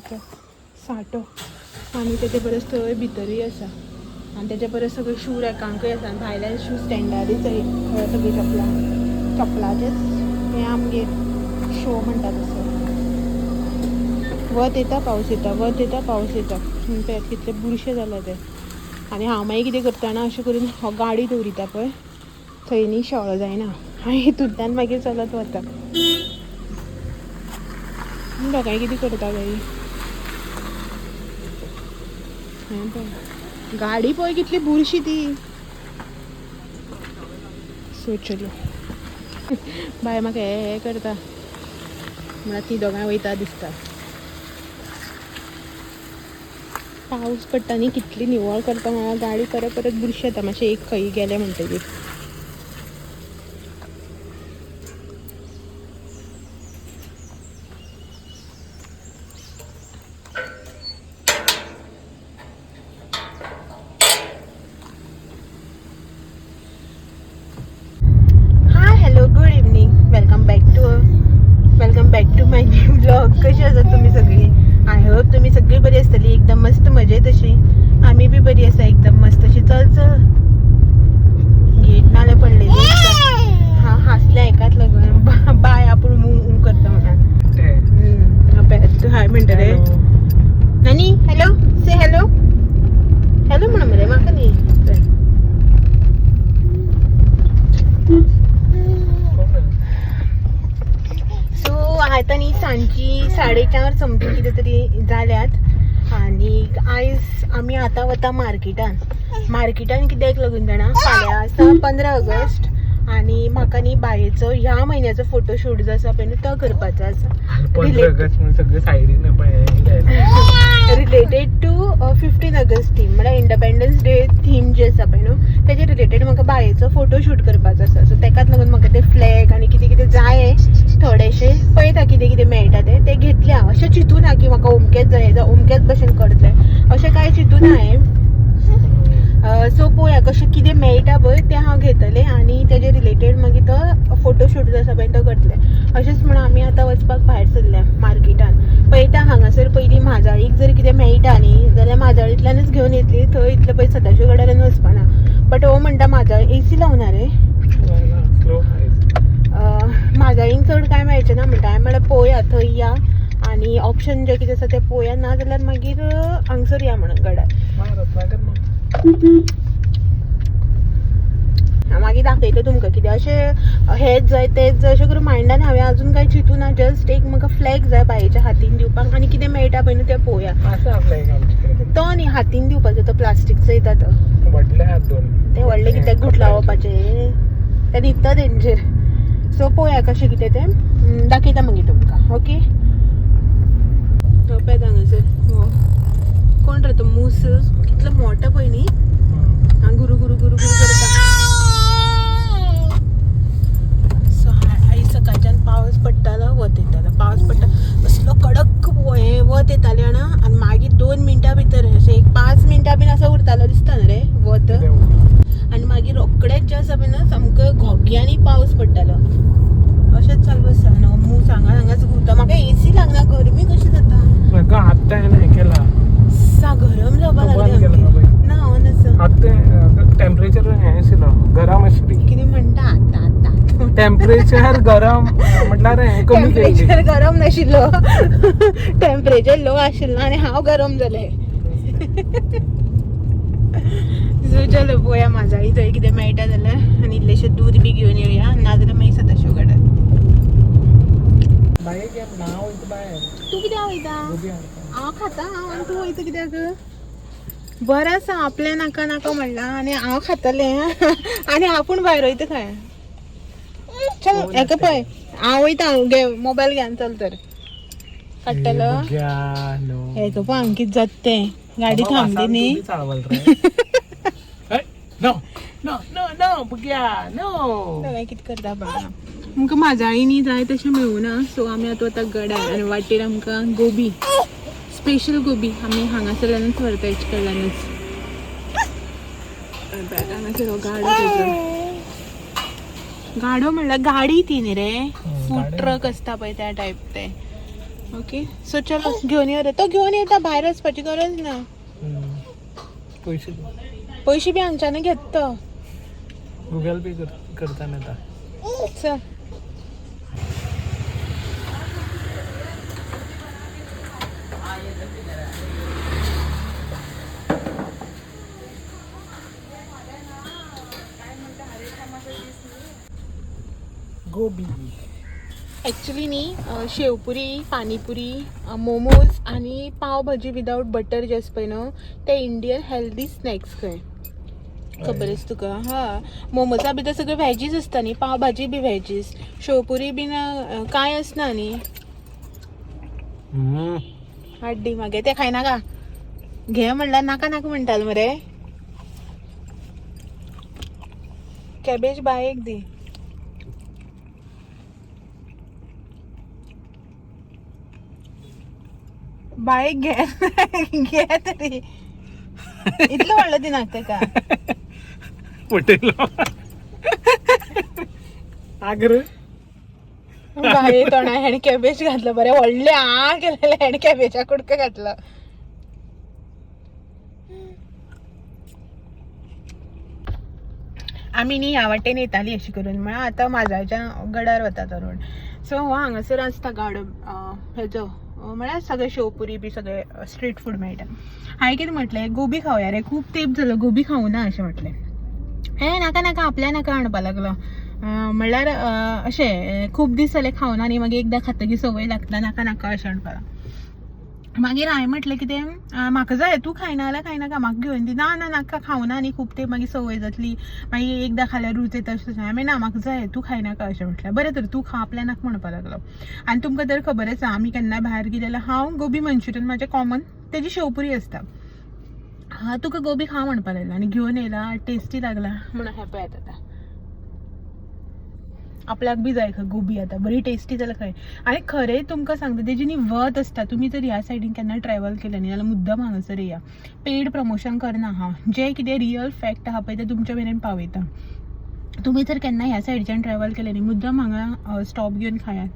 कपड्यांचो साठो. आनी तेजे परस थंय भितरूय आसा आनी तेजे परस सगळे शू रॅकांकूय आसा आनी भायल्यान शू स्टँडारूच सगळीं चपलां चपलाचेच हें आमगेर शो म्हणटा तसो. वत येता पावस येता, वत येता पावस येता, पळयात कितले बुरशे जाल्या ते. आनी हांव मागीर कितें करता ना, अशें करून हो गाडी दवरिता पळय थंय न्ही शेळो जायना आनी हितूंतल्यान मागीर चलत वता. दोगांय कितें करता बाई, हें पळय गाडी पळय कितली बुरशी ती. सो चलो बाय म्हाका हें हें करता म्हळ्यार ती दोगांय वयता दिसता. पावस पडटा न्ही कितली निवळ करता म्हळ्यार गाडी परत परत बुरशी येता मातशें एक खंय गेलें म्हणटकीर. Hi hello good evening, welcome back to my new blog. कशी आसात तुमी सगळी? I hope तुमी सगळी बरी आसतली, एकदम मस्त मजेत अशी. आमी बी बरी आसा एकदम मस्त अशी. चल चल गेट नाल्यार पडलेली. हा हांसल्या एकाच लागून बाय आपूण ऊ ऊ करता म्हणून. तूं हाय म्हणटा रे नानी. हॅलो से हॅलो हॅलो म्हणून मरे म्हाका न्ही. सो आतां न्ही सांजची 4:30 समथींग कितें तरी जाल्यात आनी आयज आमी आतां वता मार्केटान. मार्केटान कित्याक लागून जाणा, फाल्यां आसा 15 ऑगस्ट आनी म्हाका न्ही बायेचो ह्या म्हयन्याचो फोटोशूट जो आसा पळय न्हू तो करपाचो आसा. 15 ऑगस्ट म्हणून सगळे सायडीन रिलेटेड टू 15 ऑगस्ट थीम म्हळ्यार इंडिपेंडन्स डे थीम जी आसा पळय न्हू तेजे रिलेटेड म्हाका बायेचो फोटोशूट करपाचो आसा. सो तेकाच लागून म्हाका ते फ्लॅग आनी कितें कितें जाय थोडेशे पळयता कितें कितें मेळटा ते ते घेतले हांव. अशें चिंतूं ना की म्हाका अमकेंच जाय जावं अमकेच भशेन करतलें अशें कांय चिंतूं ना हांवें. सो पळोवया कशें कितें मेळटा पळय तें हांव घेतलें आनी तेजे रिलेटेड मागीर तो फोटोशूट जो आसा पळय तो करतलें. अशेंच म्हणून आमी आतां वचपाक भायर सरल्या मार्केटान. पळयता हांगासर पयलीं म्हाजाळीक जर कितें मेळटा न्ही जाल्यार म्हाजाळींतल्यानच घेवन येतली. थंय इतलें पळय सदाशिव गडान वचपाना. बट हो म्हणटा म्हाजाळी एसी लावना रे, म्हाजाळींक चड कांय मेळचें ना म्हणटा. हांवें म्हळ्यार पळोवया थंय या आनी ऑप्शन जें कितें आसा तें पळोवया, ना जाल्यार मागीर हांगसर या म्हणून गडार. मागीर दाखयता तुमकां कितें अशें हेच जाय तेच जाय अशें करून मायंडान हांवें अजून कांय चिंतूं ना. जस्ट एक म्हाका फ्लॅग जाय बायेच्या हातीन दिवपाक आनी कितें मेळटा पळय न्हू तें पळोवया. तो न्ही हातीन दिवपाचो, तो प्लास्टीकचो येता तो ते व्हडले कितें गुठलावपाचे ते न्हिदता तेंचेर. सो पळोवया कशें कितें तें दाखयता मागीर तुमकां. ओके पळयात हांगासर हो कोण रे तो मूस कितलो मोठो पळय न्ही, गुरु गुरु गुरु गुरु करता. सो आयज सकाळच्यान पावस पडटालो, वत येतालो, पावस पडटा असलो कडक हें वत येतालें जाणा. आनी मागीर 2 मिनटां भितर अशें एक 5 मिनटां बीन असो उरतालो दिसता न्हू रे वत. आनी मागीर रोखडेच जे आसा पळय न्हू सामको घोग्यांनी पावस पडटालो. अशेंच चालू आसा न्हू. मूस हांगा हांगाच घुंवता. म्हाका एसी लागना, गरमी कशी जाता आत्तां हें केला सा गरम जावपाक लागलें ना ऑन आसा. आत्तां टेम्परेचर हें आशिल्लो गरम आशिल्ली. कितें म्हणटा आतां आतां टेम्परेचर गरम म्हटल्यार हें कमी टेम्परेचर गरम नाशिल्लो, टेम्परेचर लो आशिल्लो आनी हांव गरम जालें. सो चलो पळोवया म्हाजाळी थंय कितें मेळटा जाल्यार आनी इल्लेशें दूद बी घेवन येवया, नाजाल्यार मागीर सदाशिव गडार. तूं कित्याक वयता? हांव खाता हांव आनी तूं वयता कित्याक? बरें आसा आपलें नाका नाका म्हणलां आनी हांव खातलें आनी आपूण भायर वयता खंय. चल हेका पळय हांव वयता, घे मोबायल घेवन चल तर काडटलो. हेका पळय हांगा कितें जाता तें, गाडी थांबली न्ही. कितें करता पळय आमकां म्हाजाळी न्ही जाय तशें मेळूना. सो आमी आतां वता गडार आनी वाटेर आमकां गोबी स्पेशल गोबी आमी हांगासरल्यानूच व्हरता हेचे कडल्यानूच. हांगासर हो गाडो, तेजो गाडो म्हणल्यार गाडी ती न्ही रे, फूड ट्रक आसता पळय त्या टायप ते. ओके सो चलो घेवन यो रे. तो घेवन येता, भायर वचपाची गरज ना. पयशे पयशे बी हांगच्यान घेत तो. गुगल पे करता येता. चल. गोबी. ॲक्च्युली न्ही शेवपुरी, पानीपुरी, मोमोज आनी पाव भाजी विदावट बटर जे आसा पळय न्हू ते इंडियन हेल्दी स्नॅक्स खंय, खबर आसा तुका? हा, मोमोजा भितर सगळे व्हेजीस आसता न्ही, पाव भाजी बी व्हेजीस, शेवपुरी बीन कांय आसना न्ही. हाड दी मागीर ते खायनाका. घे म्हणल्यार नाका नाका म्हणटाले मरे. कॅबेज बायेक दी. बायक घे, घे तरी. इतलें व्हडलें दिनाक तेका. पटेलो आग्र. बाये तोंडा हेणें कॅबेज घातलं बरें व्हडलें आ केलेलें हेणें कॅबेजा कुडको घातला. आमी न्ही ह्या वाटेन येताली अशी करून, म्हळ्यार आतां माजाळच्या गडार वता तो रोड. सो हो हांगासर आसता गाडो हेजो, म्हळ्यार सगळे शेवपुरी बी सगळे स्ट्रीट फूड मेळटा. हांवें कितें म्हटलें, गोबी खावया रे, खूब तेंप जालो गोबी खावूं ना अशें म्हटलें. हे नाका नाका आपल्या नाका म्हणपा लागलो. म्हणल्यार अशें खूब दीस जाले खावना न्ही, मागीर एकदां खातकीर संवय लागता, नाका नाका अशें म्हणपा लागलो. मागीर हांवें म्हटलें कितें, म्हाका जाय, तूं खायना जाल्यार खायनाका, म्हाका घेवन दी. ना ना नाका, खावना न्ही खूब तेंप, मागीर संवय जातली, मागीर एकदां खाल्यार रूच येता अशें तशें. हांवें ना म्हाका जाय, तूं खायनाका अशें म्हटलें. बरें तर तूं खा, आपल्या नाका म्हणपा लागलो. आनी तुमकां तर खबर आसा, आमी केन्नाय भायर गेले जाल्यार हांव गोबी मंचुरियन म्हाजें कॉमन, तेजी शेवपुरी आसता. हा तुका गोबी खा म्हणपा लागला आनी घेवन येयला, टेस्टी लागला म्हणून हें पळयात. आतां आपल्याक बी जाय खंय गोबी, आतां बरी टेस्टी जाल्यार खंय. आनी खरें तुमकां सांगता, तेजी न्ही वत आसता. तुमी जर ह्या सायडीन केन्ना ट्रॅवल केलें न्ही जाल्यार मुद्दम हांगासर येया. पेड प्रमोशन करना हांव, जें कितें रियल फॅक्ट आहा पळय तें तुमच्या मेरेन पावयता. तुमी जर केन्ना ह्या सायडीच्यान ट्रॅवल केलें न्ही, मुद्दम हांगा स्टॉप घेवन खायात.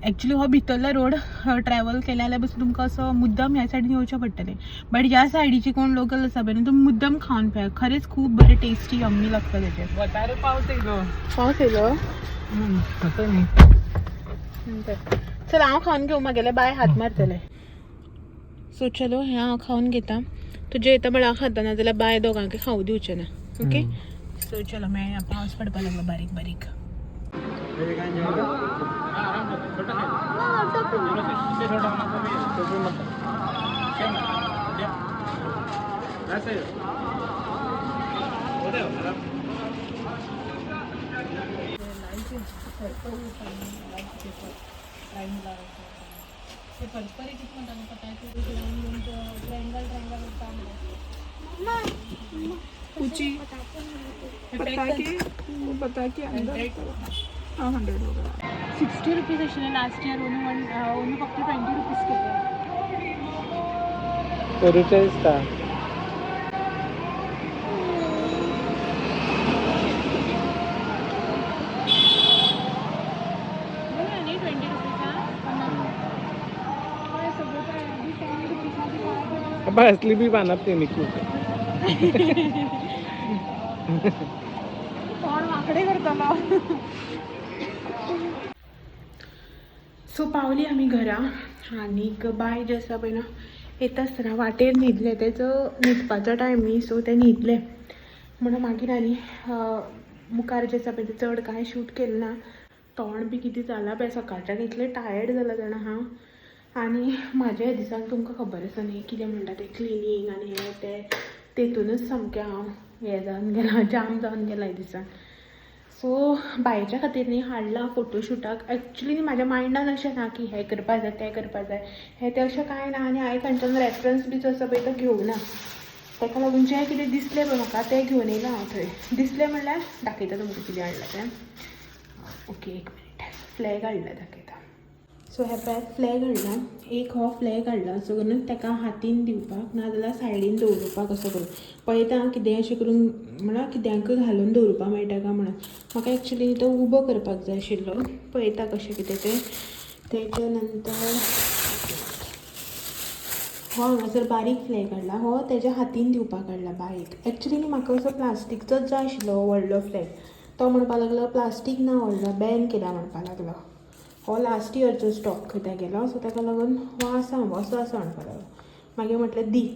एक्चुली हो भितरलो रोड ट्रॅवल केले जाल्यार पसून तुमकां असो मुद्दम ह्या सायडीन येवचें पडटलें. बट ह्या सायडीची कोण लोकल आसा पळय न्ही, तुमी मुद्दम खावन पळयात, खरेंच खूब बरें टेस्टी यम्मी लागता तेजें. वतार पावस येयलो. पावस येयलो? आतां न्ही. चल हांव खावन घेवं, मागेले बाय हात मारतले. सो चलो हें हांव खावन घेता. तुजें येता म्हळ्यार हांव खाता, नाजाल्यार बाय दोगांकय खावूं दिवचें ना. ओके सो चलो मेळया. पावस पडपाक लागलो बारीक बारीक. ऊंची पटाखे, वो पटाखे अंदर. हाँ, 100 होगा. 60 रुपीज आशिल्लें लास्ट इयर, ओनू वन ओनू फक्त 20 रुपीज केले. करूचें दिसता. बरें न्ही 20 रुपीजा? सगळं 10 रुपीज. असली बी बांदप तेणी खूब. तोंड वांकडे करतलो. सो पावली आमी घरा आनीक बाय जे आसा पळय ना, येता आसतना वाटेर न्हिदलें. तेजो न्हिदपाचो टायम न्ही, सो तें न्हिदलें म्हणून मागीर आनी मुखार जें आसा पळय तें चड कांय शूट केलें ना. तोंड बी कितें जालां पळय, सकाळच्यान इतलें टायर्ड जालां जाणा हांव. आनी म्हाज्या ह्या दिसांक तुमकां खबर आसा न्ही कितें म्हणटा तें, क्लिनींग आनी हें तें, तेतूनच सामकें हांव हें जावन गेलां, जाम जावन गेलां ह्या दिसांक. सो बायेच्या खातीर न्ही हाडलां फोटोशुटाक. एक्चुली न्ही म्हाज्या मायंडान अशें ना की हें करपा जाय, तें करपा जाय, हें तें अशें कांय ना. आनी हांवें खंयच्यान रेफरन्स बी जो आसा पळय तो घेवना. ताका लागून जें कितें दिसलें पळय म्हाका तें घेवन येयलां हांव थंय. दिसलें म्हणल्यार दाखयता तुमकां कितें हाडलां तें. ओके, एक मिनीट, फ्लॅग हाडला दाखयता. सो हे पळयात, फ्लॅग हाडला एक. हो फ्लॅग हाडला असो करून ताका हातीन दिवपाक, नाजाल्यार सायडीन दवरुपाक. असो करून पळयता हांव कितेंय अशें करून, म्हळ्यार कित्याकूय घालून दवरुपाक मेळटा काय म्हणून. म्हाका एक्चुली तो उबो करपाक जाय आशिल्लो. पळयता कशें कितें तें. तेच्या नंतर हो हांगासर बारीक फ्लॅग हाडला, हो तेज्या हातीन दिवपाक हाडला बायक. एक्चुली न्ही म्हाका असो प्लास्टीकचोच जाय आशिल्लो हो व्हडलो फ्लॅग. तो म्हणपाक लागलो प्लास्टीक ना, व्हडलो बॅन केला म्हणपाक लागलो. हो लास्ट इयरचो स्टॉक खंय तेगेलो, सो ताका लागून हो आसा, असो आसा म्हणपाक लागलो. मागीर म्हटलें दी,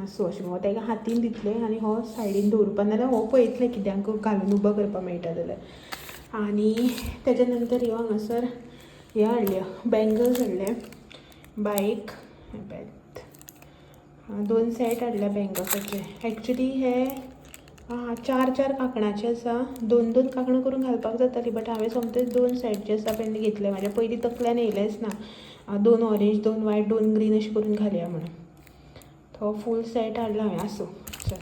आसूं अशें. हो तेका हातीन दितले आनी हो सायडीन दवरुपा, नाल्यार हो पळयतले कित्याक घालून उबो करपाक मेळटा जाल्यार. आनी तेच्या नंतर ह्यो हांगासर हे हाडल्यो, बँगल्स हाडले बायक. पळयात, दोन सेट हाडल्या बँगल्साचे. एक्चुली हे चार चार कांकणाचे आसा, दोन दोन कांकणां करून घालपाक जाताली, बट हांवें सोमतेच दोन सेट जे आसा पळय घेतले. म्हाज्या पयलीं तकल्यान येयलेंच ना दोन ऑरेंज, दोन वायट, दोन ग्रीन अशें करून घालया म्हणून. तो फूल सेट हाडला हांवें. आसूं, चल.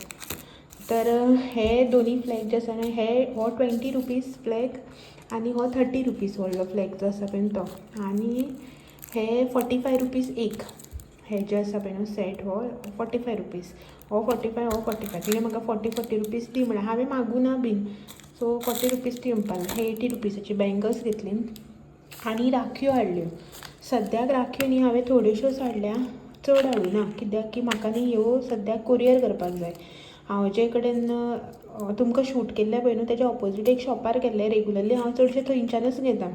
तर हे दोनी फ्लॅग जे आसा न्ही, हे हो 20 रुपीज फ्लॅग आनी हो 30 रुपीज व्हडलो फ्लॅग जो आसा पळय तो. आनी हे 45 रुपीज एक. हे जे आसा पळय न्हू सेट, हो 45 रुपीज, हो 45, हो 45. तिणें म्हाका 40 40 रुपीज दी म्हणलें. हांवें मागूं ना बीन, सो 40 रुपीज दी म्हणपाक लागली. हे 80 रुपीजाची बँगल्स घेतली आनी राखयो हाडल्यो. सद्याक राखयो न्ही हांवें थोड्योश्योच हाडल्या, चड हाडूं ना, कित्याक की म्हाका न्ही ह्यो सद्याक कुरियर करपाक जाय. हांव जे कडेन तुमकां शूट केल्लें पळय न्हू, तेज्या ऑपोजीट एक शॉपार गेल्लें. रेगुलरली हांव चडशें थंयच्यानूच घेता.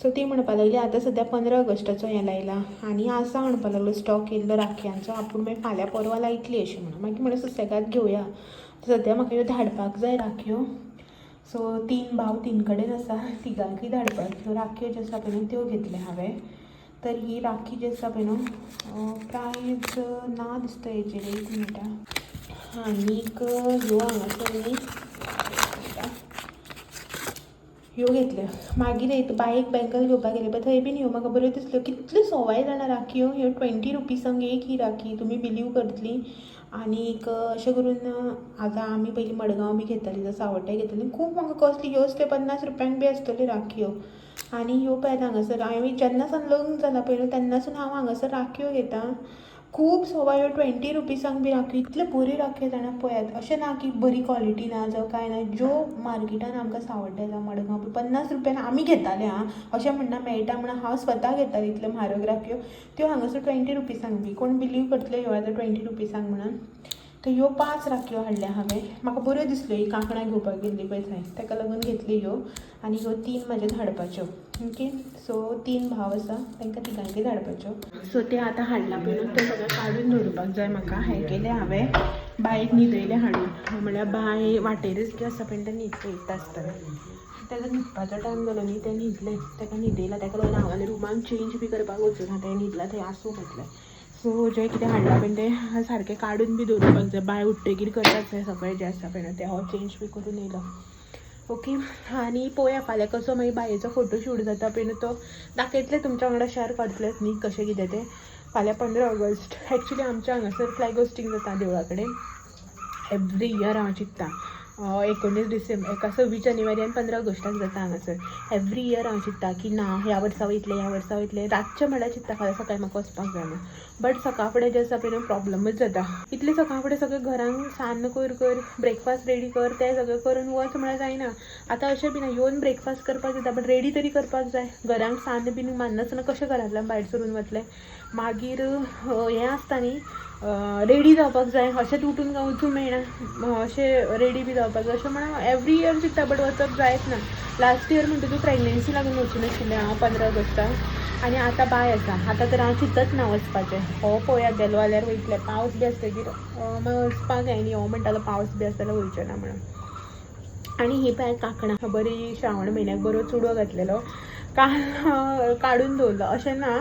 सो ती म्हणपाक लागली आतां सद्या 15 ऑगस्टाचो हें लायला आनी आसा म्हणपाक लागलो स्टॉक येयल्लो राखयांचो, आपूण मागीर फाल्यां परवां लायतली अशें म्हणून. मागीर म्हणलें सुसेगाद घेवया, सद्या म्हाका ह्यो धाडपाक जाय राखयो. सो तीन भाव तीन कडेन आसा, तिगांकय धाडपाक ह्यो राखयो ज्यो आसा पळय न्हू त्यो घेतले हांवें. तर ही राखी जी आसा पळय न्हू, प्रायज ना दिसता हेजेर. एक मिनट. आनीक ह्यो हांगासर न्ही ह्यो घेतल्यो. मागीर एक बायक बँगल घेवपाक गेले पळय, थंय बीन ह्यो म्हाका बऱ्यो दिसल्यो. कितल्यो सवाय जाणा राखयो ह्यो, 20 रुपीसांक एक ही राखी, तुमी बिलीव करतली. आनीक अशें करून आतां आमी पयलीं मडगांव बी घेतालीं जावं सावड्ड्या घेतालीं, खूब म्हाका कॉस्टली. ह्योच त्यो 50 रुपयांक बी आसतल्यो राखयो. आनी ह्यो पळयात हांगासर, हांवें जेन्ना सावन लग्न जालां पळय न्हू तेन्नासून हांव हांगासर राखयो घेता. खूब सवाय ह्यो, 20 रुपीसांक बी राखयो. इतल्यो बऱ्यो राखयो जाणा पळयात. अशें ना की बरी क्वॉलिटी ना जावं कांय ना. ज्यो मार्केटान आमकां सावड्ड्या जावं मडगांव बी 50 रुपयान आमी घेताले, आं, अशें म्हणना मेळटा म्हणून, हांव स्वता घेतालें इतल्यो म्हारग राखयो. त्यो हांगासर 20 रुपीसांक बी. कोण बिलीव करतले ह्यो आतां 20 रुपीसांक म्हणून? तर ह्यो पांच राखयो हाडल्या हांवें. म्हाका बऱ्यो दिसल्यो ही कांकणां घेवपाक गेल्ली पळय थंय, ताका लागून घेतली ह्यो. आनी ह्यो तीन म्हाज्यो धाडपाच्यो. ओके, सो तीन भाव आसा, तांकां तिगांकय धाडपाच्यो. सो ते आतां हाडला पळय न्हू ते सगळें काडून दवरुपाक जाय म्हाका. हें केलें हांवें, बायक न्हिदयलें हाडून. म्हळ्यार बाय वाटेरच जें आसा पळय तें न्हिदता आसतना. ताका न्हिदपाचो टायम जालो न्ही, तें न्हिदलें, ताका न्हिदयलां. ताका लागून हांव आनी रुमान चेंज बी करपाक वचूना, तें न्हिदलां थंय आसूं म्हटलें. सो जें कितें हाडलां पळय तें सारकें काडून बी दवरुपाक जाय. बाय उठ्ठगीर करतात तें सगळें जें आसा पळय तें. हो चेंज बी करून येयलो. ओके, आनी पळोवया फाल्यां कसो मागीर बायेचो फोटो शूट जाता पळय न्हू तो दाखयतले, तुमच्या वांगडा शेअर करतलेच न्ही कशें कितें तें. फाल्यां 15 ऑगस्ट. एक्चुली आमच्या हांगासर फ्लॅग होस्टींग जाता देवळा कडेन एवरी इयर. हांव चिंत्ता 19 डिसेंबर एका 26 जानेवारी आनी 15 ऑगस्टाक जाता हांगासर एवरी इयर. हांव चिंत्ता की ना ह्या वर्सा वयतलें, ह्या वर्सा वयतलें. रातचें म्हणल्यार चिंत्ता फाल्यां सकाळीं म्हाका वचपाक जाय म्हणून, बट सकाळ फुडें जें आसा पळय न्हू प्रॉब्लमच जाता. इतलें सकाळ फुडें सगळें घरांक सान्न कर कर, ब्रेकफास्ट रेडी कर, तें सगळें करून वच म्हळ्यार जायना. आतां अशें बी ना, येवन ब्रेकफास्ट करपाक जाता, बट रेडी तरी करपाक जाय. घरांक सान्न बीन मारनासतना कशें घरांतल्यान भायर सरून वतलें? मागीर हें आसता न्ही, रेडी जावपाक जाय. अशेंच उठून काय वचूंक मेळना, अशें रेडी बी जावपाक जाय. अशें म्हणून एवरी इयर चिंत्ता, बट वचप जायत ना. लास्ट इयर म्हणटा तूं प्रेग्नेन्सी लागून वचूं नाशिल्लें हांव 15 ऑगस्टाक. आनी आतां बाय आसा, आतां तर हांव चिंतच ना वचपाचें. हो पळोवया, गेलो जाल्यार वयतलें. पावस बी आसतकीर मागीर वचपाक जाय न्ही. हो म्हणटालो पावस बी आसा जाल्यार वयचें ना म्हणून. आनी ही पळय कांकणां बरी. श्रावण म्हयन्याक बरो चुडो घातलेलो, काल काडून दवरलो. अशें ना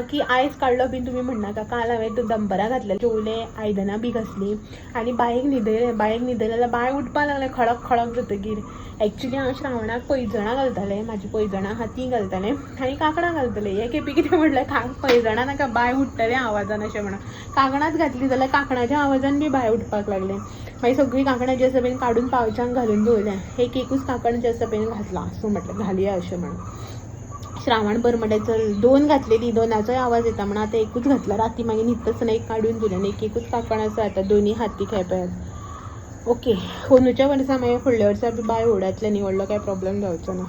की आयज काडलो बीन तुमी म्हणनाका. काल हांवें दनपरां घातलें, जेवलें, आयदनां बी घासलीं आनी बायक न्हिदयलें. बायक न्हिदयलें जाल्यार बाय उठपाक लागलें खडक खडक जातकीर. एक्चुली हांव श्रावणाक पैजणां घालतालें. म्हाजी पैजणां आहा तीं घालतालें आनी कांकणां घालतलें. हे खेपे कितें म्हटलें, पैजणां नाका, बाय उठटलें आवाजान अशें म्हणून कांकणांच घातली जाल्यार कांकणाच्या आवाजान बी बाय उठपाक लागलें. मागीर सगळीं कांकणां जी आसा पळय काडून पावचांक घालून दवरल्या. एक एकूच कांकण जें आसा पळय घातलां. आसूं म्हटलें, घालया अशें म्हणून. श्रावणभर म्हटलें चल दोन घातलेली, दोनाचोय आवाज येता म्हणून आतां एकूच घातला. राती मागीर न्हिदता आसतना एक काडून दिलें आनी एक एकूच कांकण आसा आतां दोनी हातीक हे पळयात. ओके, अंदूच्या वर्सा मागीर फुडल्या वर्सा बी बाय व्हड जातलें न्ही, व्हडलो कांय प्रॉब्लम जावचो ना.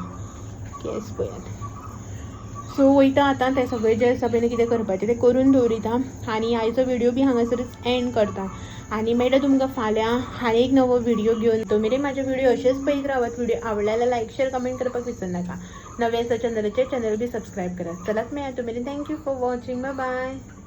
केस पळयात. सो वयता आतां तें सगळें जें आसा पळय कितें करपाचें तें करून दवरिता आनी आयचो व्हिडिओ बी हांगासरच एंड करता आनी मेळटा तुमकां फाल्यां आनी एक नवो व्हिडिओ घेवन. तो मेरेन म्हाजे व्हिडिओ अशेंच पळयत रावात. व्हिडिओ आवडल्यार लायक, शेअर, कमेंट करपाक विसरू नाका. नवे आसा चॅनलाचेर, चॅनल बी सबस्क्रायब करात. चलात मेळया तो मेरेन. Thank you for watching. Bye bye.